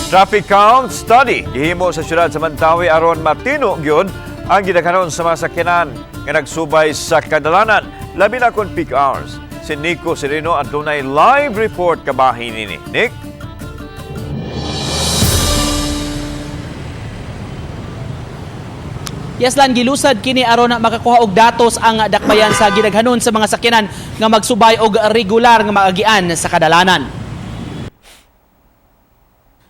Traffic count study gihimo sa syudad sa Mandaue aron matino gyud ang gidaghanon sa mga sakyanan nga nagsubay sa kadalanan, labi na kon peak hours. Si Nico Sereno adunay live report kabahin nini. Nick? Yes, Lan, gilusad kini aron makakuha og datos ang dakbayan sa gidaghanon sa mga sakyanan nga magsubay og regular nga maagian sa kadalanan.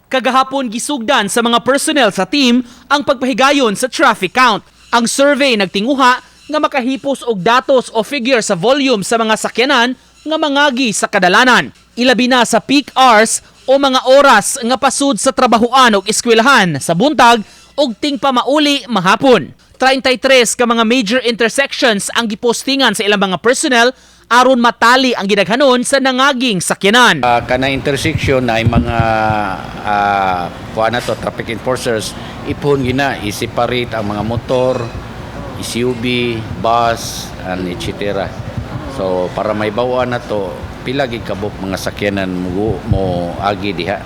Kagahapon, gisugdan sa mga personnel sa team ang pagpahigayon sa traffic count. Ang survey nagtinguha nga makahipos og datos o figure sa volume sa mga sakyanan nga mangagi sa kadalanan. Ilabi na sa peak hours o mga oras nga pasud sa trabahuan o eskwelahan sa buntag ug tingpamauli mahapon. 33 ka mga major intersections ang gipostingan sa ilang mga personnel aron matali ang gidaghanon sa nangaging sakyanan. Kanang intersection na ay mga kuha na to, traffic enforcers, ipon gina i-separate ang mga motor, SUV, bus and etc. So para may bawaan na to pila gid kabuk mga sakyanan mo agi diha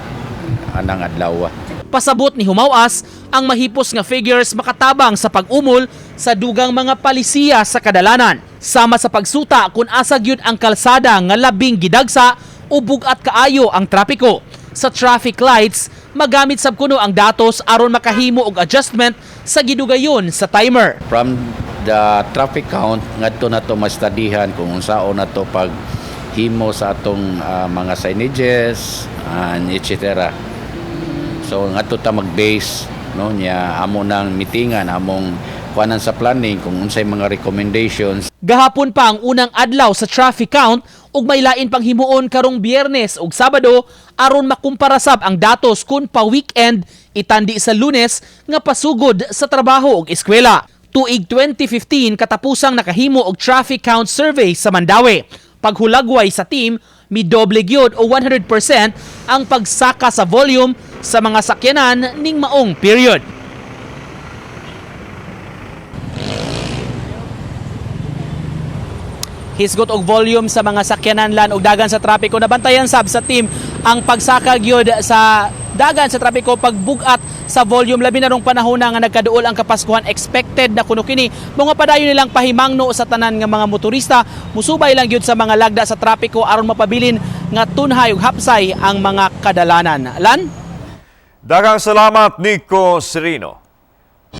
anang adlaw. Pasabot ni Humawas, ang mahipos nga figures makatabang sa pag-umol sa dugang mga palisiya sa kadalanan. Sama sa pagsuta kung asa gyud ang kalsada nga labing gidagsa o bug-at kaayo ang trapiko. Sa traffic lights, magamit sab kuno ang datos aron makahimo og adjustment sa gidugayon sa timer. From the traffic count ngadto na to mastadihan kung unsaon na to pag himo sa atong mga signages and etc. So ngadto ta mag-base, no, nya amo nang mitingan, among kuanan sa planning kung unsay mga recommendations. Gahapon pa ang unang adlaw sa traffic count ug may lain pang himuon karong Biyernes ug Sabado aron makumpara sab ang datos kun pa weekend itandi sa Lunes nga pasugod sa trabaho ug eskwela. Tuig 2015 katapusang nakahimo og traffic count survey sa Mandaue. Paghulagway sa team, midoble gyud o 100% ang pagsaka sa volume sa mga sakyanan ning maong period. Hisgot og volume sa mga sakyanan, Lan, og dagan sa trapiko. Nabantayan sab sa team ang pagsaka gyud sa dagan sa trapiko, pagbugat sa volume, labi na rong panahon na nga nagkaduol ang Kapaskuhan. Expected na kuno kini. Mga padayon nilang pahimangno sa tanan nga mga motorista, musubay lang gyud sa mga lagda sa trapiko aron mapabilin nga tunhay ug hapsay ang mga kadalanan. Lan? Daghang salamat, Nico Sereno.